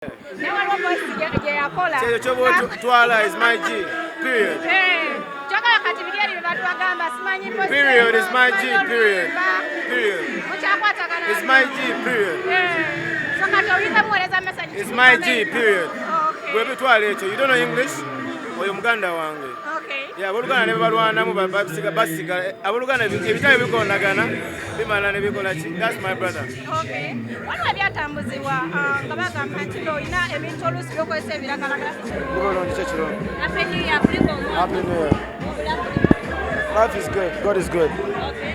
Naye waliwo voice gye yakola. Kyekyo kyoba twala is my G. Period. Eh, kyogala kati biri eri bye batubagamba simanyi voice Period is my G. simanyi Period. oluyimba. Period. Mukyakwatagana. It's my G. Period. Eh, so kati oyinza muweereza message It's my G. Period. Okay. Gwe bitwala ekyo. You don't know English? Oyo muganda wange. Okay. Yeah, abooluganda ne balwanamu basiga basiga abooluganda ebitabo bikonagana bimala ne bikola ki. That's my brother. Okay. Waliwo ebyatambuzibwa nga bagamba nti no olina ebintu oluusi by'okozesa ebiragalagala. Bulungi kyo kirungi. Happy New Year, kuliko omwaka. Happy New Year. Obulamu. Life is good. God is good. Okay.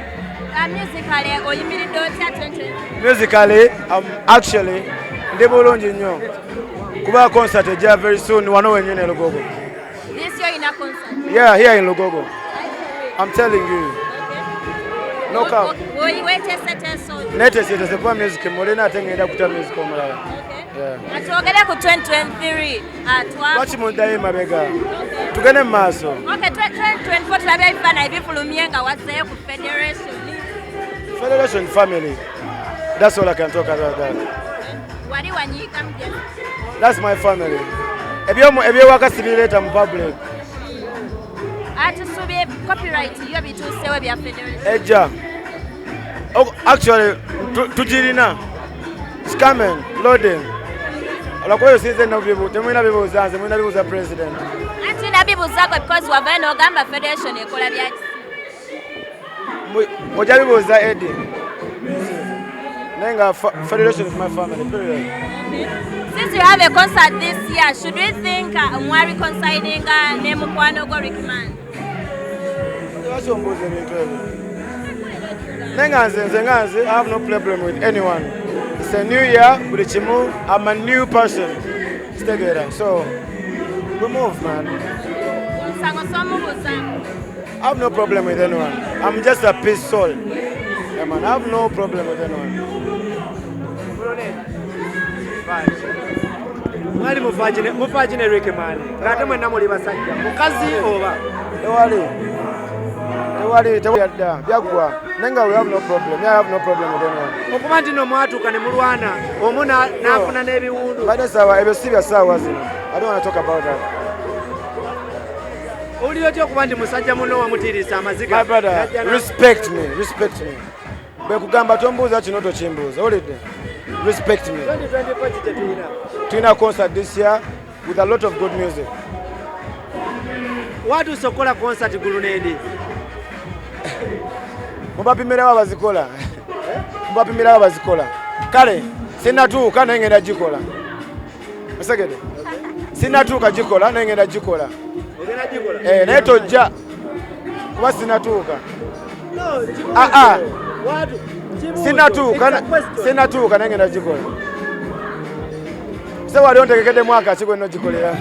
Musically, oyimiridde otya 2020? Musically, actually ndi bulungi nnyo kuba concert ejja very soon wano wennyini e Lugogo. This year ina concert. Yeah, here in Lugogo. I'm telling you. No cap. Weeteeseteese otya? Neeteeseteese kuba music mulina ate ngenda kuta music omulala. Okay. Yeah. Atwogere ku 2023. Lwaki muddayo emabega? Tugende mu maaso. Okay, 2024 tulabye ebifaananyi bifulumye nga wazzeeyo ku Federation. Federation family. That's all I can talk about that. Wali wanyiika mugezi. That's my family. Ebyewaka sibireeta mu public. Atusubye copyright yo bituusewo bya Federation. Ejja. Oh, actually tugirina. It's coming, loading. Olwakuba eyo sinze temulina bibuuza nze, mulina bibuuza president. Anti nabibuuzaako because wavayo n'ogamba Federation ekola bya kisi. Ojja bibuuza Eddie. Naye nga Federation is my family, period. Since you have a concert this year, should we think mwa reconciling ne mukwano gwo Rickman? Lwaki ombuuza ebintu ebyo? Naye nga nze I have no problem with anyone. It's a new year, buli kimu, I'm a new person. Kitegeera. So, we move, man. Omusango somubuuza. I have no problem with anyone. I'm just a peace soul. Yeah, man, I have no problem with anyone. Mwali mufagine Rickman ng'ate mwenna muli basajja mukazi oba Tewali. Tewali, tewali dda, byaggwa. Naye nga we have no problem. Yeah, I have no problem with anyone. Okuba nti no mwatuuka ne mulwana omu n'afuna n'ebiwundu. Mbadde saawa ebyo si bya saawa zino. I don't want to talk about that. Owulira otya okuba nti musajja muno wamutiirisa amaziga My brother, N'ajja respect me, respect me. Bwe kugamba tombuuza kino tokimbuuza, owulidde? Respect me. 2024 ki kye tulina? Tulina concert this year with a lot of good music. Watuuse okukola concert Grenade? Mubapimirawo abazikola. Mubapimirawo abazikola. Kale, sinnatuuka naye ngenda gikola. Osegede? Sinnatuuka gikola naye ngenda gikola. Ogenda gikola? Eh, naye tojja kuba sinnatuuka. No, kibuuzo. Ah, ah. Kibuuzo. Sinnatuuka It's a question. Sinnatuuka naye ngenda gikola. Se wali ontegekedde mwaka ki gwe nnogikolera?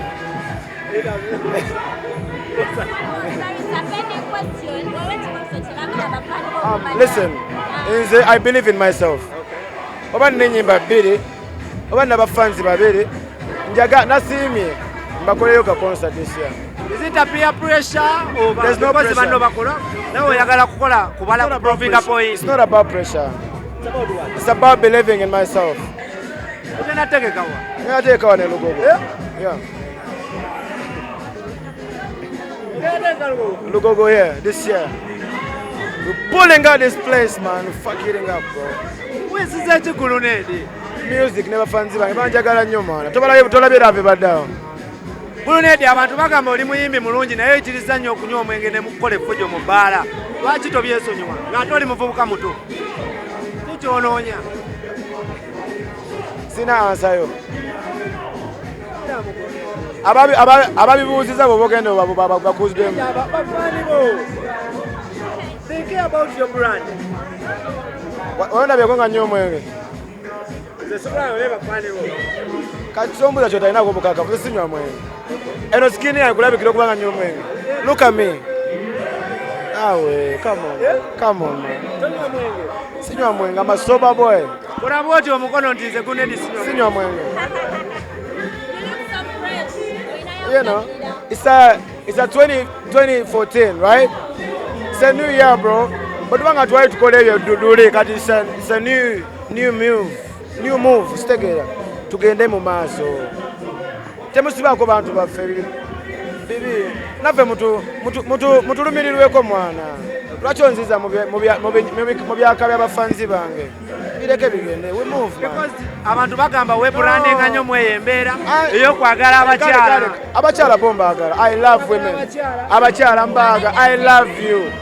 There is a pending question. Wewe kibuuzo kyebagala abafaani b'okumanya. Listen, nze I believe in myself. Oba nina ennyimba bbiri, oba nina bafanzi babiri, njaga nasiimye mbakoleyo ka concert this year. Is it a peer pressure oba There's no because pressure. banno bakola nawe oyagala kukola kubala It's not about kuproving a pressure. point? It's not about pressure. It's about what? It's about believing in myself. Ogenda tegeka wa? Ngenda teeka wano e Lugogo. Yeah. Ogenda tegeka Lugogo? Lugogo here this year. We're pulling out this place, man. We're fucking it up, bro. Weesiza ki Grenade? Music ne bafanzi bange banjagala nnyo mwana. Tobalabye tolabye lave baddawo. Grenade, abantu bagamba oli muyimbi mulungi naye oyitiriza nnyo okunywa omwenge ne mukukola effujjo mu bbaala. Lwaki tobyesonyiwa ng'ate oli muvubuka muto? Kikyonoonya. Sina answer yo. Ababibuuziza bw'oba ogenda bakuziddemu. Bafaani bo. Think about your brand. Wandabyeko nga nnywa omwenge? Nze sobola naye bafaani bo. Kati sombuuza kyotalinako bukakafu, nze sinywa mwenge. Eno skin yange kulabikira okuba nga nnywa omwenge. Look at me. Awe, come on. Come on, man. Tonywa mwenge? Sinywa mwenge, I'm a sober boy. Kola bw'oti omukono nti nze Grenade sinywa mwenge. Sinywa mwenge. You look so fresh. Olinayo It's a 2014, right? It's a new year, bro. But tubanga twali tukola ebyo dudule kati it's a new move. New move, kitegeera. Tugende mu maaso. Temusibaako bantu baffe bibi. Naffe mutulumirirweko mwana. Lwaki onziza mu byaka by'abafanzi bange? Bireke bigende. We move, man. Because abantu bagamba webrandinga nnyo mweyo embeera ey'okwagala abakyala. Abakyala bo mbaagala. I love women. Abakyala mbaaga. I love you.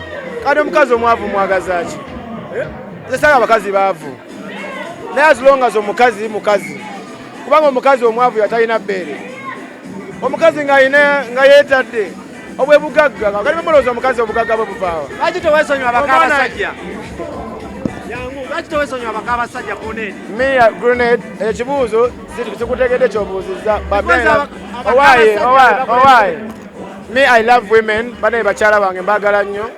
Kati omukazi omwavu mwagaza ki? Nze saagala abakazi baavu. Naye as long as omukazi mukazi. Kubanga omukazi omwavu yatalina bbeere. Omukazi nga yeetadde obwe bugagga. Kati bamulowooza omukazi obugagga bwe buvaawa. Lwaki tewesonyiwa baka abasajja? Yangu, lwaki tewesonyiwa baka abasajja Grenade? Me, Grenade, ekibuuzo sikutegedde ky'obuuzizza. Because Owaaye, abasajja owaaye. Me, I love women. Banaye bakyala bange mbaagala nnyo.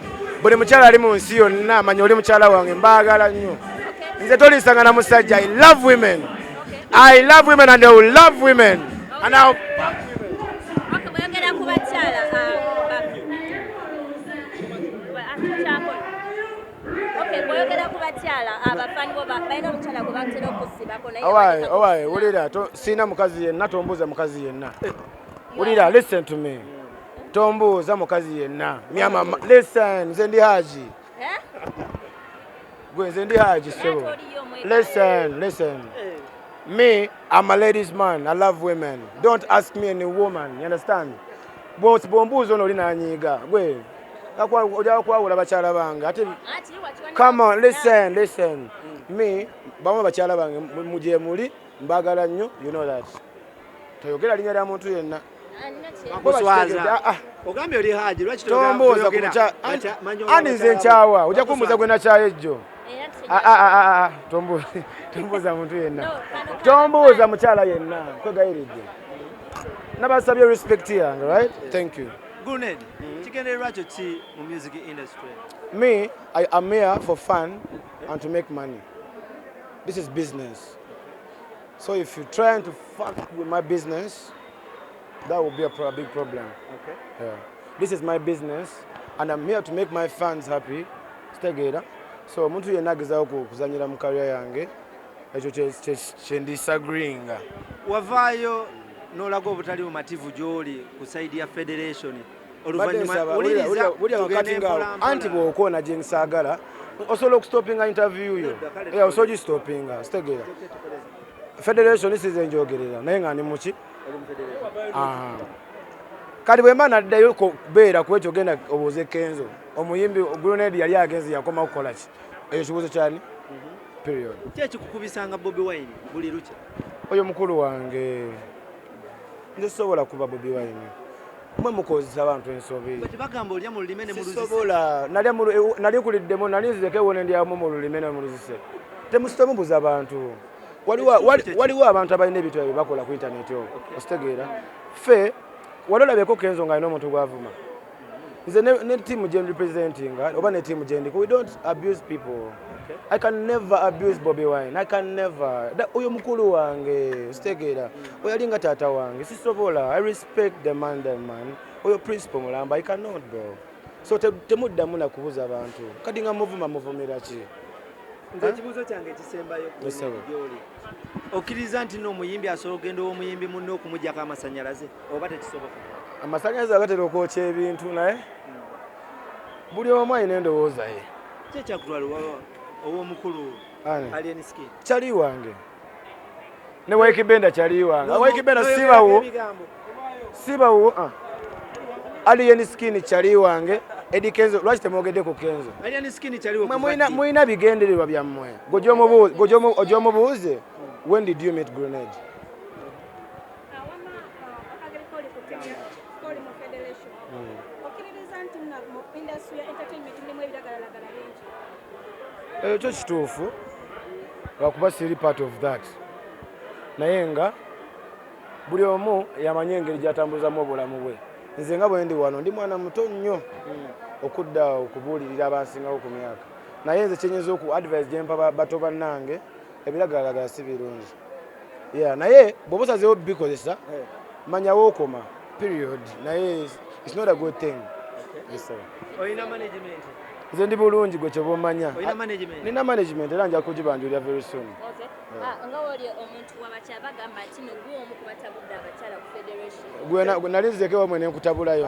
Buli mukyala ali mu nsi yonna manya oli mukyala wange mbaagala nnyo. Nze tolisanga na musajja. I love women. I love women and I will love women. And I'll Okay, bw'oyogera ku bakyala, tukyakola. Okay, bw'oyogera ku bakyala, abafaani bo balina omukyala gwe batera okusibako naye Owaaye, baleka owaaye, kusiba. Wulira, sirina mukazi yenna, tombuuza mukazi yenna. Wulira, listen to me. Tombuuza mukazi yenna. Myama, listen, nze ndi Haji. Eh? Gwe nze ndi Haji, ssebo. Ate oliyo omwegayirira. Listen, listen. Me, I'm a ladies man. I love women. Don't ask me any woman, you understand? Bw'ombuuza ono oli nanyiiga. Gwe, ojja kwawula bakyala bange. Ate Ati, wakiwa come on, listen, listen. Me, bamu bakyala bange mu gye muli mbaagala nnyo, you know that. Toyogera linnya lya muntu yenna. Bakuswaza. Ah, ah. Ogambye oli Haji, lwaki Tombuuza ku toyogera? mukyala. Manya Ani nze nkyawa, ojja kumbuuza gwe nakyawa ejjo. Ah, ah, ah, ah, tombuuza muntu yenna. Tombuuza mukyala yenna, kwegayiridde. Nabasabye respect yange, right? Thank you. Grenade, kigendererwa kyo ki mu music industry? Me, I am here for fun and to make money. This is business. So if you're trying to fuck with my business, that will be a big problem. Okay. Yeah. This is my business and I'm here to make my fans happy. Kitegeera? So omuntu yenna agezaako kuzannyira mu career yange, ekyo kye ndisagreeinga. Wavaayo n'olaga obutali bumativu gy'oli ku side ya federation. Badde Oluvannyuma nsaba, wuliriza, wulira tugende wakati nga mpola mpola. anti bw'okoona gye nsaagala, osobola okustopinga interview yo. Nedda, kale. Yeah, osobola ogistopinga, kitegeera. Federation size njogerera, naye nga ndi muki? Oli mu federation. Aha. Kati bwe mba naddayo kubeera ku ekyo, genda obuuze Kenzo. Omuyimbi Grenade yali agenze yakoma kukola ki? Ekyo kibuuzo kyani? Period. Ki ekikukubisanga Bobi Wine buli lukya? Oyo mukulu wange. Nze sobola kuba Bobi Wine. Mwe mukozesa abantu ensobi. Bwe tebagamba olya mu lulime ne mu luzise. Sisobola. Nali nkuliddemu, nali nzireko ewo ne ndyamu mu lulime ne mu luzise. Temubuza bantu. Waliwo abantu abalina ebintu ebyo bakola ku internet okwo. Okitegeera? Ffe, wali olabyeko Kenzo ng'alina omuntu gw'avuma. Nze ne team gye representinga, oba ne team gye ndiko, we don't abuse people. I can never abuse Bobi Wine. I can never. Oyo mukulu wange, sitegeera. Oyo alinga taata wange, sisobola. I respect the man, the man. Oyo principal mulamba, I cannot, bro. So temuddamu na kubuza abantu. Kati nga muvuma muvumira ki? Nze ekibuuzo kyange ekisembayo ku Yes, sir. gy'oli. Okkiriza nti n'omuyimbi asobola okugenda ow'omuyimbi munne okumugyako amasannyalaze oba tekisoboka? Amasannyalaze agatera okwokya ebintu, naye buli omu alina endowooza ye. Ki ekyakutwala ow'omukulu Ani? Alien Skin? Kyali wange. Ne Ykee Benda kyali wange. Ykee Benda sibawo. Ebigambo. Sibawo. Alien Skin kyali wange. Eddy Kenzo, lwaki temwogedde ku Kenzo? Alien Skin kyaliwo Mwe kuva ddi? mulina bigendererwa byammwe. Gwe gy'omubuuze, when did you meet Grenade? Awama akageri koli ku team koli mu federation. Okkiririza nti mu industry ya entertainment mulimu ebiragalalagala bingi? Ekyo kituufu, lwakuba siri part of that. Naye nga buli omu yamanyi engeri gy'atambuzamu obulamu bwe. Nze nga bwe ndi wano, ndi mwana muto nnyo okudda okubuulirira abansingawo ku myaka. Naye nze kyenyinza oku advice gye mpa bato bannange, ebiragalalagala si birungi. Yeah, naye bw'oba osazeewo bikozesa, manya wookoma, period. Naye it's not a good thing. Yes, sir. Olina management? Nze ndi bulungi, gwe kyoba omanya. Olina management? Nina management era nja kugibanjulira very soon. Okay. Ah, nga woli omuntu w'abakyala, bagamba nti no gwe omu ku batabudde abakyala ku federation. Gwe nali nzireko ewamwe ne nkutabulayo.